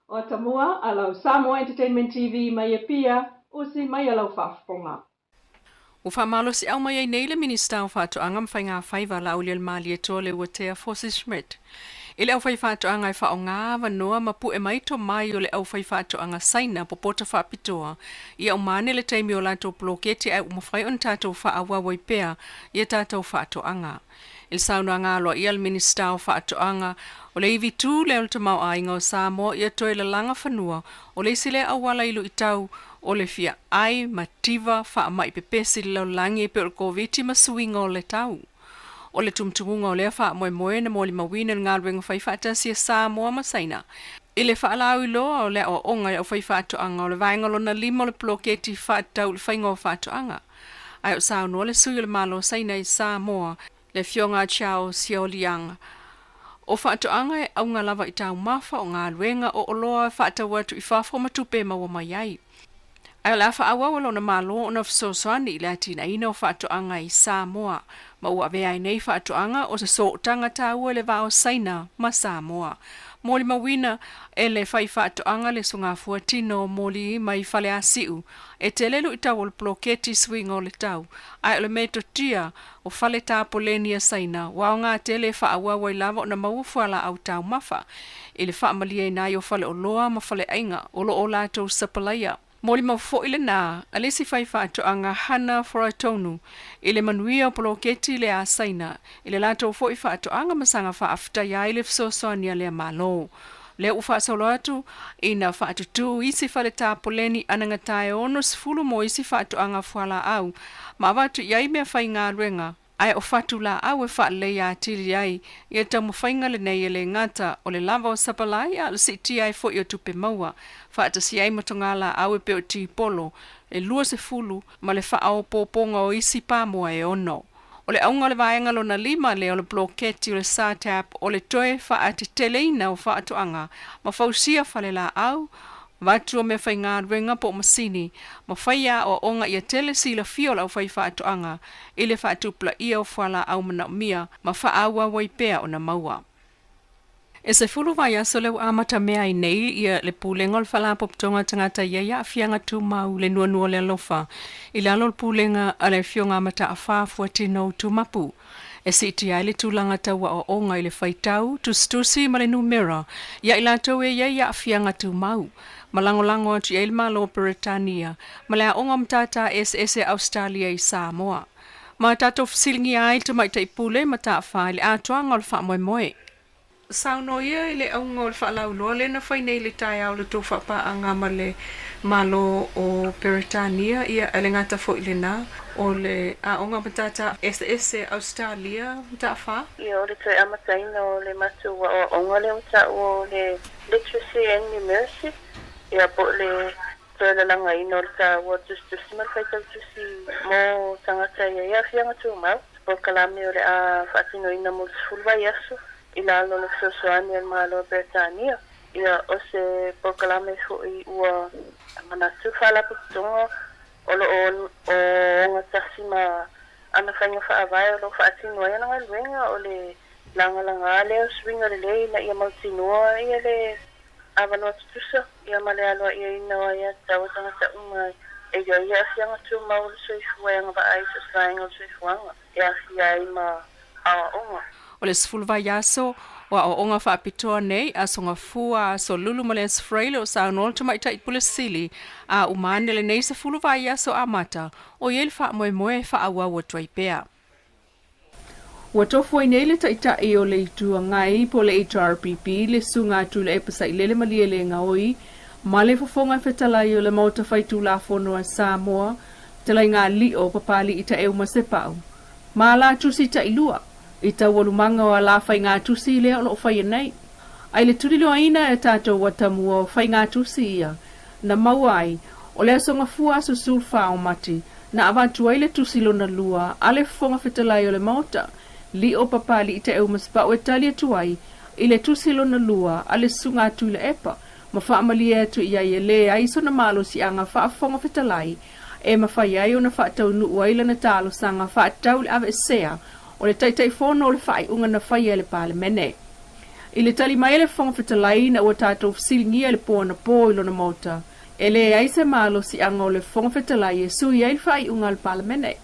O Atamua a lau Samoa Entertainment TV mai Apia, usi mai a lau faafofoga. Ua faamalosiau mai ai nei le Minisita o Faatoaga ma Faiga Faiva Laaulialemalietoa Leuatea Fosi Schmidt i le aufaifaatoaga e faaaoga avanoa ma pu'e mai tomai o le aufaifaatoaga Saina popota faapitoa ia uma ane le taimi o latou poloketi ae ua mafai ona tatou faaauau ai pea ia tatou faatoaga. I le saunoaga aloaia a le Minisita o Faatoaga, o le ivi tū lea o le tamaoaiga o Samoa ia toe lalaga fanua, o le isi lea auala i luitau o le fia ai mativa faamai pepesi i le lalolagi e pei o le Koviti ma suiga o le tau. O le tumutumuga o lea faamoemoe na molimauina i le galuega fai faatasi a Samoa ma Saina i le faalauiloa o le aoaoga i aufaifaatoaga o le vaega lona lima o le poloketi faatatau i le faiga o faatoaga. Ae o saunoa le sui o le Malo Saina i Samoa, le Afioga Chao Xiaoliang, o faatoaga e auga lava i taumafa o galuega o oloa e faatau atu i fafo ma tupe e maua mai ai. Ae o le a faaauau e lona Malo ona fesoasoani i le atinaeina o faatoaga i Samoa, ma ua avea ai nei faatoaga o se sootaga taua i le va o Saina ma Samoa. Molimauina e le faifaatoaga le sogafua tino moli mai Faleasiu E tele luitau o le poloketi suiga o le tau, ae o le metotia o fale tapoleni a Saina ua aoga tele e faaauau ai lava ona maua fualaau taumafa i le faamalieina ai o faleoloa ma faleaiga o lo o latou sapalaia. Molimau foi lena a le isi faifaatoaga Hana Foratonu i le manuia o poloketi lea a Saina i le latou foi faatoaga ma saga faafetaia ai le fesoasoani a lea Malo. Lea ua faasolo atu ina faatutū isi fale tapoleni anagata e 60 mo isi faatoaga fualaau ma avatu i ai mea faigaluega, ae o fatu laau e faaleleia atili ai ia taumafaiga lenei e le gata o le lava o sapalai a o le siitia ai foi o tupe maua faatasi ai ma togalaau e pei o tipolo e 20 ma le faaopoopoga o isi pamoa e ono. O le auga o le vaega lona lima lea o le poloketi o le SATAP o le toe faateteleina o faatoaga ma fausia falelaau, avatu o meafaigaluega po o masini, ma faia aoaoga ia tele silafia o le aufaifaatoaga i le faatupulaia o fualaau manaomia ma faaauau ai pea ona maua. E 10 vaiaso lea ua amatamea ai nei ia le Pulega o le Faalapotopotoga o Tagata i ai Aafiaga Tumau le Nuanua o le Alofa i lalo o le Pulega a le Afioga a Mataafa Fuatino Utumapu e siitia ai le tulaga tau aoaoga i le faitau, tusitusi ma le numera ia i latou e i ai aafiaga tumau ma lagolago atu i ai le Malo o Peretania ma le Aoga o Matata Eseese a Ausetalia i Samoa. Ma tatou fesiligia ai le Tamaitai Pule Mataafa i le atoaga o le faamoemoe. Saunoa ia i le auga o le faalauiloa lea na fai nei i le taeao o le tou faapaaga ma le Malo o Peretania, ia e le gata foi i lena, o le Aoga Matata Eseese Ausetalia Mataafa. Ia, o le toe amataina o le matou aoaoga lea ua taua o le Literacy and Numeracy, ia po o le Toe lalagaina o le taua o le tusitusi ma le faitautusi mo tagata e i ai aafiaga tumau. Polokalame o le a faatinoina mo le 10 vaiaso i lalo o le fesoasoani a le Malo o Peretania. Ia, o se polokalame foi ua manatu le Faalapotopotoga o lo o ogatasi ma ana faiga faavae o lo o faatino ai ana galuega, o le lagalaga lea o suiga lelei ina ia mautinoa ia le avanoa tutusa ia ma le aloaiaina o aiatatau a tagata uma e i ai aafiaga tumau o le soifua e agavaa ai so o se vaega o le soifuaga e aafia ai ma aoaoga. O le 10 vaiaso o aoaoga faapitoa nei, Aso Gafua, Aso Lulu ma le Aso Faraile o saunoa le Tamaitai Pule Sili, a uma ane lenei 10 vaiaso amata, o i ai le faamoemoe e faaauau atu ai pea. Ua tofu ai nei le Taitai o le Itu Agai po o le HRPP, le Susuga a Tuilaepa Sailele Malielegaoi, ma le Fofoga Fetalai o le Maota Faitulafono a Samoa, Fetalaiga Alio Papali'i Taeu Masepau, ma ala tusi tailua i taualumaga o ala faigatusi lea o lo o faia nei. A i le tuliloaina e tatou atamua o faigatusi ia na maua ai, o le Aso Gafua aso 14 o Mati, na avatu ai le tusi lona lua a le Fofoga Fetalai o le Maota, Lio Papali'i Taeu Masepau e tali atu ai i le tusi lona lua a le Susuga a Tuilaepa ma faamalie atu i ai e leai sona malosiaga faa-Fofoga Fetalai e mafai ai ona faataunuu ai lana talosaga faatatau i le aveesea o le Taitaifono o le faaiuga na faia e le Palemene. I le tali mai a le Fofoga Fetalai ina ua tatou fesiligia i le po anapo i lona Maota, e leai se malosiaga o le Fofoga Fetalai e sui ai le faaiuga a le Palemene.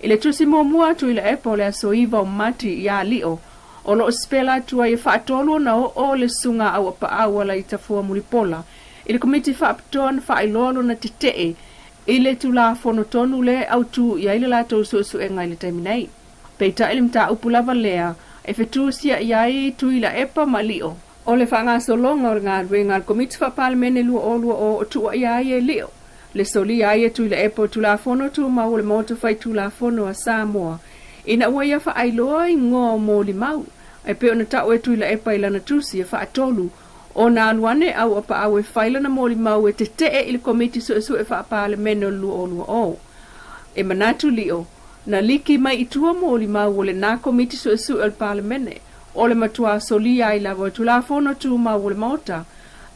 I le tusi muamua a Tuilaepa o le aso 9 o Mati ia Lio, o lo o sipela atu ai e faatolu ona oo le susuga Auapaau Alaitafua Mulipola i le Komiti Faapitoa na faailoa lona tetee i le Tulafono tonu lea e autu i ai le latou suesuega i le taimi nei. Peitai le mataupu lava lea e fetusia'i ai Tuilaepa ma Lio, o le faagasologa o le galuega a le Komiti Faa-Palemene 2020 o tuuaia ai e Lio le solia ai e Tuilaepa o Tulafono Tumau o le Maota Faitulafono a Samoa ina ua ia faailoa igoa o molimau e pei ona ta'u e Tuilaepa i lana tusi e faatolu ona alu ane Auapaau e fai lana molimau e tete'e i le Komiti Suesue Faa-Palemene o le 2020. E manatu Lio, na liki mai i tua molimau o lenā Komiti Suesue o le Palemene, o le matuā solia ai lava o Tulafono Tumau o le Maota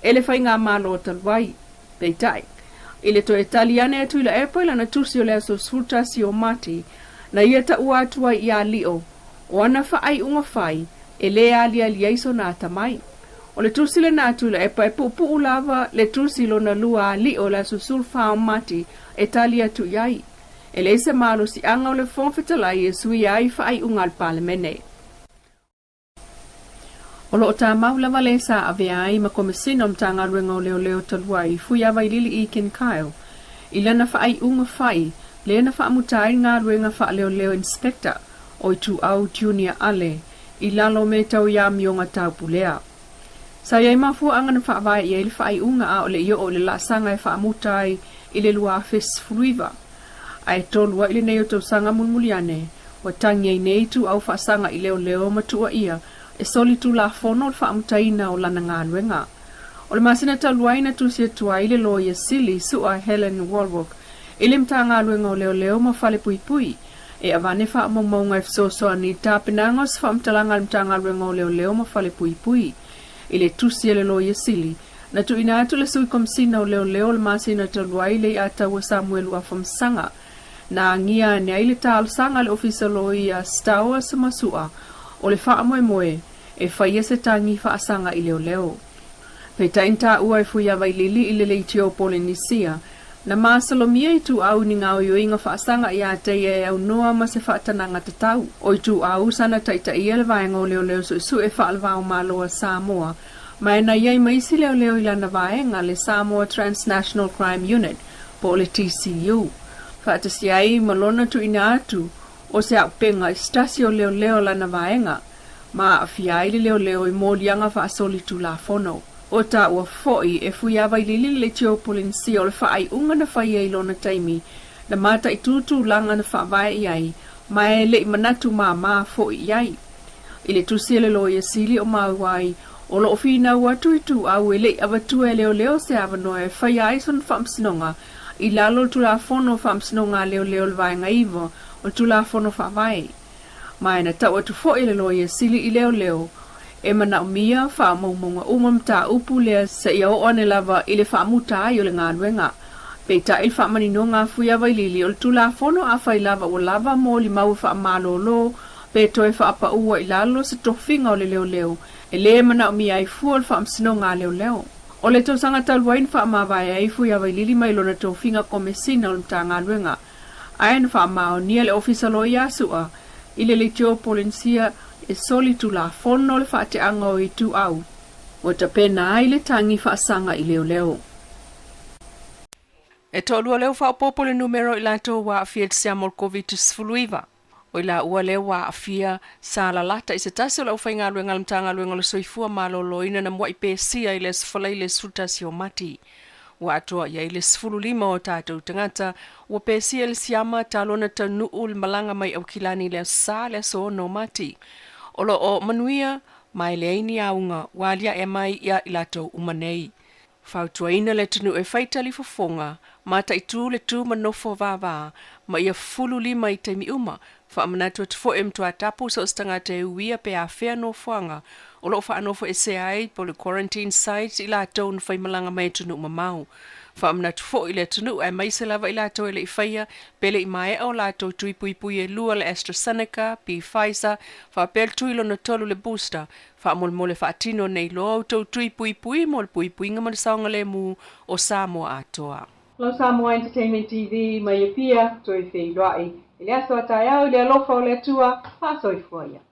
e le Faigamalo talu ai. Peitai, i le toe tali ane a Tuilaepa i lana tusi o le aso 11 o Mati, na ia taua atu ai iā Lio, o ana faaiuga fai e lē aliali ai sona atamai. O le tusi lenā a Tuilaepa e puupuu lava le tusi lona lua a Lio o le aso 14 o Mati e tali atu i ai. E leai se malosiaga o le Fofoga Fetalai e suia ai faaiuga a le Palemene. O lo o tamau lava le sa avea ai ma Komesina o Matagaluega o Leoleo talu ai, Fuiavailili Ekin Kyle, i lana faaiuga fai lea na faamuta ai le galuega faaleoleo Inspector o Ituau Junior Ale i lalo o mea tau i amioga taupulea. Sa i ai mafuaaga na faavae i ai le faaiuga a o le i oo i le laasaga e faamuta ai i le 2019. Ae tolu ai lenei o tausaga mulimuli ane, ua tagi ai nei ituau faasaga i leoleo ma tuuaia e soli tulafono le faamutaina o lana galuega. O le masina talu ai na tusi atu ai le Loia Sili Su'a Helen Wallwork i le Matagaluega o Leoleo ma Falepuipui e avane faamaumauga e fesoasoani i le tapenaga o se faamatalaga a le Matagaluega o Leoleo ma Falepuipui. I le tusi a le Loia Sili, na tuuina atu le Sui Komesina o Leoleo o le masina talu ai le Iataua Samuelu Afamasaga. Na agia ane ai le talosaga a le Ofisa Loia Stowers ma Su'a o le faamoemoe e faia se tagi faasaga i leoleo. Peitai na taua e Fuiavailili i le leitio o Polenisia, na masalomia ituau ni gaoioiga faasaga iā te ia e aunoa ma se faatanaga tatau. O ituau sa na taitaia le vaega o leoleo suesue faalavaomalo a Samoa, ma e na i ai ma isi leoleo i lana vaega, le Samoa Transnational Crime Unit, po o le TCU. Faatasi ai ma lona tuuina atu o se auupega i se tasi o leoleo a lana vaega, ma aafia ai le leoleo i moliaga faasolitulafono. O taua foi e Fuiavailili le leitio Polenisia o le faaiuga na faia i lona taimi, na mataitū tulaga na faavae i ai, ma e le i manatu māmā foi i ai. I le tusi a le Loia Sili o maua ai, o lo o finau atu ituau e le i avatua e leoleo se avanoa e faia ai sona faamasinoga i lalo o le Tulafono o Faamasinoga a Leoleo le Vaega 9 o le Tulafono Faavae. Ma e na tau atu foi le Loia Sili i leoleo e manaomia faamaumauga uma mataupu lea seia oo ane lava i le faamuta ai o le galuega. Peitai le faamaninoga a Fuiavailili o le Tulafono afai lava ua lava molimau e faamalolo pe toe faapaua i lalo se tofiga o le leoleo e lē manaomia ai fua le faamasinoga a leoleo. O le tausaga talu ai na faamavae ai Fuiavailili mai lona tofiga Komesina o le Matagaluega ae na faamaonia le Ofisa Loia a Su'a i le leitio Polenisia e soli tulafono le faateaga o ituau ua tapena ai le tagi faasaga i leoleo. E toalua lea ua faaopoopo le numera o i latou ua aafia i le siama o le Koviti-19. O i laua lea ua aafia sa lalata i se tasi o le aufaigaluega a le Matagaluega o le Soifua Maloloina na muai pesia i le Aso Faraile 11 o Mati. Ua atoa i ai le 15 o tatou tagata ua pesia i le siama talu ona taunuu le malaga mai Aukilani i le Aso Sa le aso 6 o Mati. O lo o manuia ma e leai ni auga ua aliae mai ia i latou uma nei. Fautuaina le atunuu e fai talifofoga, mataitū le tū ma nofo vāvā, ma ia fulu lima i taimi uma. Faamanatu atu foi e matua tapu so o se tagata e uia pe afea nofoaga o lo o faanofoesea ai po o le quarantine site i latou na faimalaga mai atunuu mamao. Faamanatu foi i le atunuu aemaise lava i latou e le i faia pe le i maea o latou tui puipui e lua le AstraZeneca, Pfizer, faapea le tui lona tolu le booster, faamolemole faatino nei loa outou tui puipui mo le puipuiga ma le saogalemu o Samoa atoa. Lau Samoa Entertainment TV mai Apia, toe feiloai i le aso a taeao i le alofa o le Atua, faasoifua ia.